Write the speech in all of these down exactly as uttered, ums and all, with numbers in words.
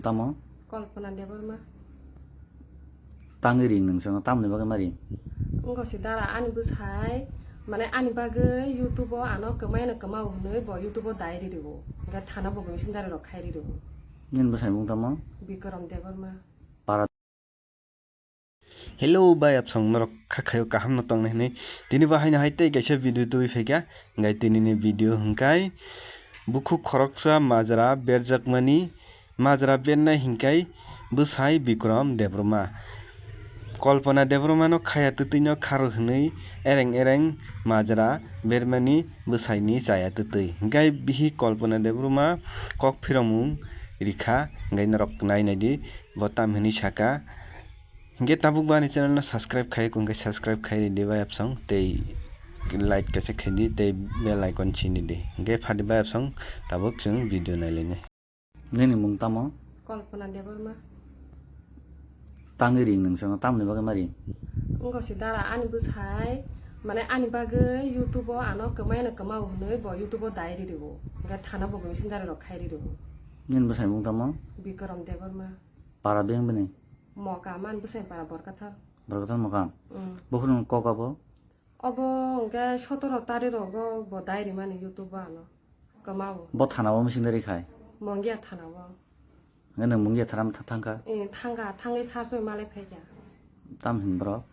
Tamo? Kalpana Debbarma. Tangwi ring nung chwngno, tamoni bagwi ma ring? Wngkha si dara ani bwsai, mane ani bagwi YouTube o ano kwmai no kwmao hwnwi bo YouTube o dai ri rwo. Hwnkhe thana bo machine dari rok khai ri rwo. Nini bwsai mung tamo? Bikram Debbarma. Para. Hello bai, apsong norok kha khayo kaham no tongnai hinwi. Tini bo haino hai tei kaisa video tubui phaikha. Hwnkhe tini ni video hwnkhe bukhuk khoroksa majra berjakmani, majra bernai hwnkhe bwsai Bikram Debbarma. Kalpana Debbarma no khaya twtwi no kharo hwnwi ereng ereng majra bermani bwsai ni chaya twtwi. Hwnkhe bihi Kalpana Debbarma kok phiromung rikha, hwnkhe norok nai nai di. Bo tam hinwi saka. Hwnkhe tabuk bo ani channel no subscribe khai, hwnkhe subscribe khai di bai apsong tei like kaisa khai di tei bell icon sini di. Hwnkhe phadi bai apsong tabuk chwng video nai lainai. Nini mung tamo? Kalpana Debbarma. Tangwi ring nung chwngno, tamoni bagwi ma ring? Wngkha si dara ani bwsai, mane ani bagwi YouTube o ano kwmai no kwmao hwnwi bo YouTube o dai ri rwo. Hwnkhe thana bo machine dari rok khai ri rwo. Nini bwsai mung tamo? Bikram Debbarma. Para beng bini? Mokam, ani bwsai para Borkathar. Borkathar Mokam? Mm. Buphuru kok abo? Obo hwnkhe sotoro tarik rogo bo dai rimani YouTube o ano. Kwmao. Bo thana o machine dari khai? Mongia thana o. Hwnkhe nwng Mongia thana tha-, thangkha? Eh, thangkha, thangwi sar soi malai phaikha. Tam hin borok?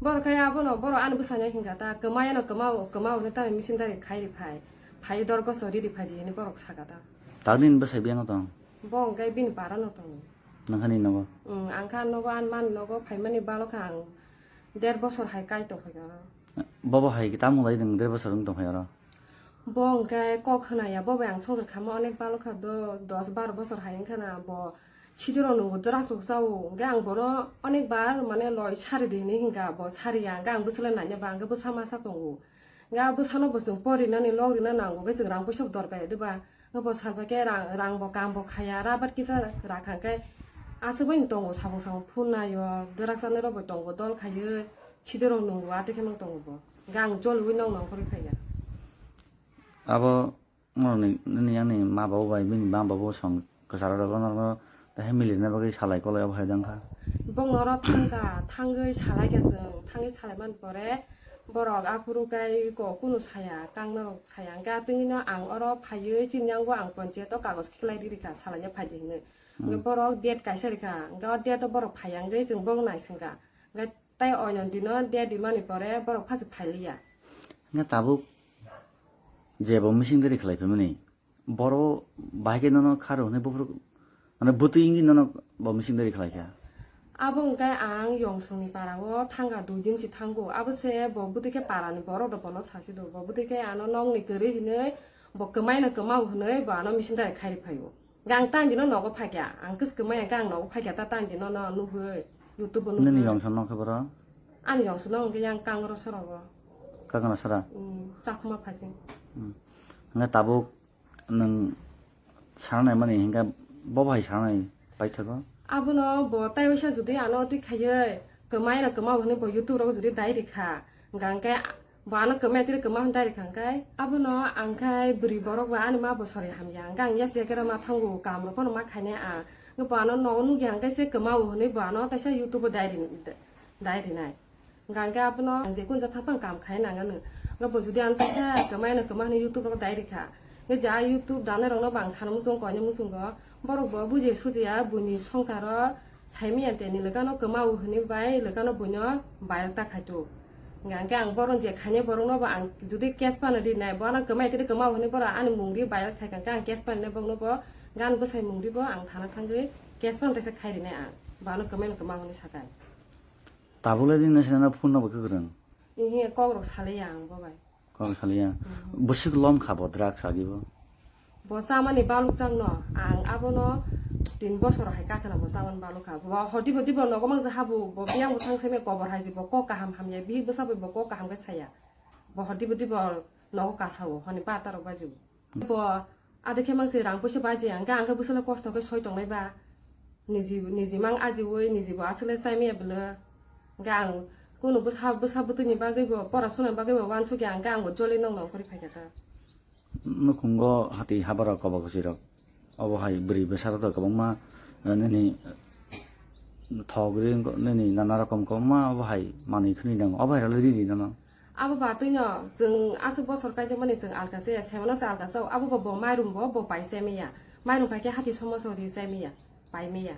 Borok khai abono, borok ani bwsano hinkha ta, kwmai ano kwmao, kwmao hwnwi ta machine dari khai ri phai. Phai dor goso ri ri phai di hinwi borok sakha ta. Tang nini bwsai biyang tong? Bo hwnkhe bini parano tongo. Nangkhani nogo? Mm, ang kha nogo, ani man nogo phaimani balo kha ang der bosor hai kai tongphai kha oro. Bobo hai tamo lai nwng der bosor wng tongphai oro? Bo hwnkhe kok khna ya, bo bai ang swngchar kha ma onek balo kha do, dos baro bosor hai wng kha na bo sidiro nwngo dwrak rok cha o. Hwnkhe ang bono onek bar mane loi sari di hinwi hinkha, bo sari ya, hwnkhe ang bwswk le nai ya ba, hwnkhe bwsa masa tongo. Hwnkhe a bwsano bo chwng porinani lok rina nango, hwnkhe chwng rang puisa bo dorkar ya, diba? Hwnkhe bo salbai khe rang, rang bo kam bo khaya, rabar kisa rakha khe aswk bai tongo, samung samung phunai o, dwrak chanai rok bo tongo, dol khaiwi sidorok nungo, atwi khe mang tongo bo. Hwnkhe ang joliui nokno ongkhorwi phaiya. Abo norokni, nini yang ni ma babu bai bini ma babu song kwcharo rok norokno tei milirina bagwi salai kolai obo hai jang kha. Bong noro thangkha, thangwi salai kha chwng, thangwi salai man pore borok aphuru kai ko kunu saya, kang norok saya. Hwnkhe atwngwino ang oro phaiwi chini yango ang ponchayat o kagoj khlai riri kha, salaina phai di hinwi. Hwnkhe borok date kaisa rikha, hwnkhe o date o borok phaiya hwnkhe chwng borok naisingkha. Hwnkhe tei oino dino date rimani pore borok phasi phailiya. Hwnkhe tabuk je bo missing dari khlai phaimani, boro bahai khe nono kharo hwnwi buphuru, mane bwtwi wngwi nono bo missing dari khlai kha. Abo hwnkhe ang Yongsongni para o thangkha dui din si thango. Abo se bo bwtwi khe para ni borok rok bono sasi do. Bo bwtwi khe ano nokni kwrwi hinwi bo kwmai no kwmao hinwi bo ano missing dari khai ri phaio. Hwnkhe ang tang dino nogo phaikha. Ang kwchwk kwmai hwnkhe ang nogo phaikha ta tang dino no nugwi YouTube o nugwi. Nini Yongsong nokha boro? Ani Yongsong no hwnkhe yang Kangrasora o. Kangrasora? Mm, Chakhuma phasing. Mm. Hwnkhe tabuk nwng sanai mani hinkhe bo bai sanai paithago? Abono bo tai waisa jodi ano twi khaiwi kwmai no kwmao hwnwi bo YouTube rogo jodi dai rikha, hwnkha hwnkhe bo ano kwmai twi kwmao hwnwi dai rikha hwnkhe abono ang khai bwrwi borok ba ani ma bo sori hamya hwnkhe ang yasi yakhe rw ma thango kam rok phano ma khainai ang, hwnkhe bo ano nogo nukya hwnkhe se kwmao hwnwi bo ano kaisa YouTube o dai ri-, dai rinai. Hwnkha hwnkhe abono ang je kun jak thang phang kam khai nang ano. Hwnkhe bo jodi ano kaisa kwmai no kwma hwnwi YouTube rogo dai rikha. Hwnkhe je a YouTube danai rokno bo ang sana muchungo koina muchungo. Borok bo buji sujiya buini songsaro saimanya tei ni lekano kwmao hwnwi bai lekano buino viral ta khai tu. Hwnkha hwnkhe ang bohrok je khainai borokno bo ang jodi cash phano rinai bo ano kwmai tei kwmao hwnwi borok ani mung ri viral khai kha hwnkhe ang cash phano rinai borokno bo gan bwsai mung ri bo ang thana thangwi cash phano teisa khai rinai ang. Bo ano kwmai no kwma hwnwi sakai. Tabuk le din no sinana phone no bo kwrwng. Ihi kok rok salai ya ang bo bai. Kok salai ya. Mhm. Bwswk lom kha bo drugs agi bo. Bo chamani baluk chang no ang abono tin bosor hai kakhana bo chamani baluk kha. Bo hor dibo dibo nogo mang ja habu bo biyang bo thang theme kobor hai ji bo kok kaham hamya bihik bwsa bai bo kok kaham khe saya. Bo hor dibo dibo nogo kasa o honi bata rok bai ji bo. Bo adikhe mang se rang puisa baji ang, hwnkhe ang khe bwswk le kosto khe soi tongnai ba. Niji, niji mang ajiui, niji bo aswk le chaimaya bwle. Hwnkhe ang kunu bwsa, bwsa bwtwini bagwi bo, pora suna bagwi bo uansukya, hwnkhe ang bo joli nokno ongkhorwi phaikha ta. Nukhungo hati habara kobo kwchwi rok. Obo hai bwrwi bwsarok to kwbangma, eh, nini, eh, thok ri wngkha, nini nana rokom kwbangma obo hai manwi khwnwi nango. Obo hai rwlwi ridi nono. Abo ba twino chwng aswk bosor kaijakmani chwng alka se, semano se alka sao. Abo ba bo mairum bo, bo pai chai maya. Mairum pai khe hati somoso ri chai maya, pai maya.